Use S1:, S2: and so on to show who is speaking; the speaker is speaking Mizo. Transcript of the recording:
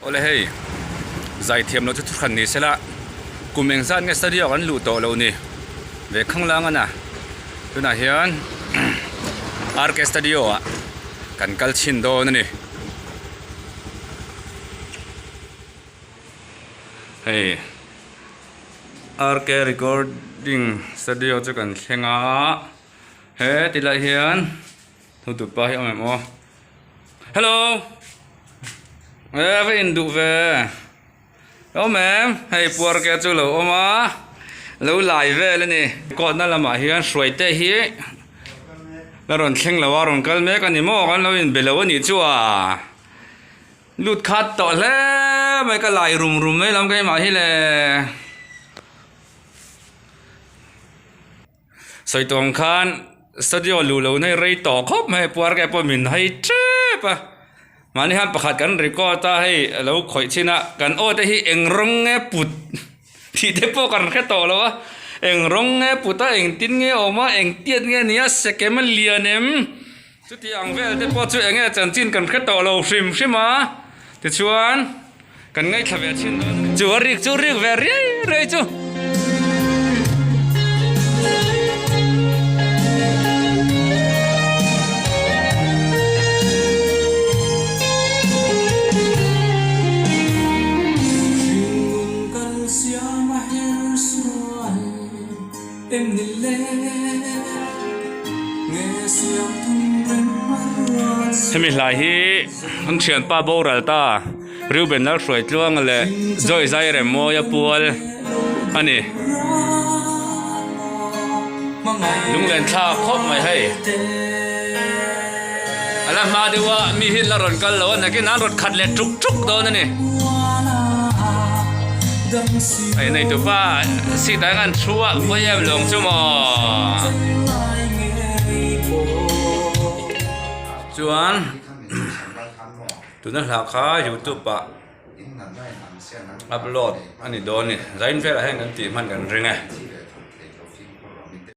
S1: Awle hei, zaithiam lo chu thuhran ni sela, kum engzat nge studio ah kan luh tawh loh ni ve khanglang a na. Tunah hian RK studio ah kan kal chhin dawn a ni. Hei RK recording studio chu kan thleng a, he tilai hian thutupa hi a awm em aw. Hello e va in duh ve awm em hei puar ke chu lo awm a lo lai vel a ni kawtna lamah hian hruai te hi la rawn thleng lo a rawn kal mek a ni maw kan lo in be lo a nih chu a lut khat tawh hle mai ka lai rum rum mai lam keimah hi le. Sawi tawh ang khan studio luh loh na hi rei tawh khawp mai puar ke pawh min hai tep a mahni hian pakhat kan record a hei a lo khawih chin a kan aw te hi eng rawng nge put tih te pawh kan hre tawh lo a eng rawng nge put a engtin nge awm a engtiat nge nia sekem a lian em chuti ang vel te pawh chu eng nge chanchin kan hre tawh lo hrim hrim a tichuan. Kan ngaithla ve thin dawn a ni. Chu a rik chu rik ve riai riai chu. Hemi hlai hi an thianpa boral ta. Reuben Lalhruaitluanga leh Joy Zairemmawia pual a ni. Lunglen thlak khawp mai hei. A la hma deuh a, mi hi la rawn kal lo a, nakin an rawn khat leh tuk tuk dawn a ni. Hei nei tupa seat ah hian an thu a, khawi em lawng chu maw. Chuan. Tuna hla kha youtube ah upload a ni dawn a ni zain velah hian kan tih hman kan ring e.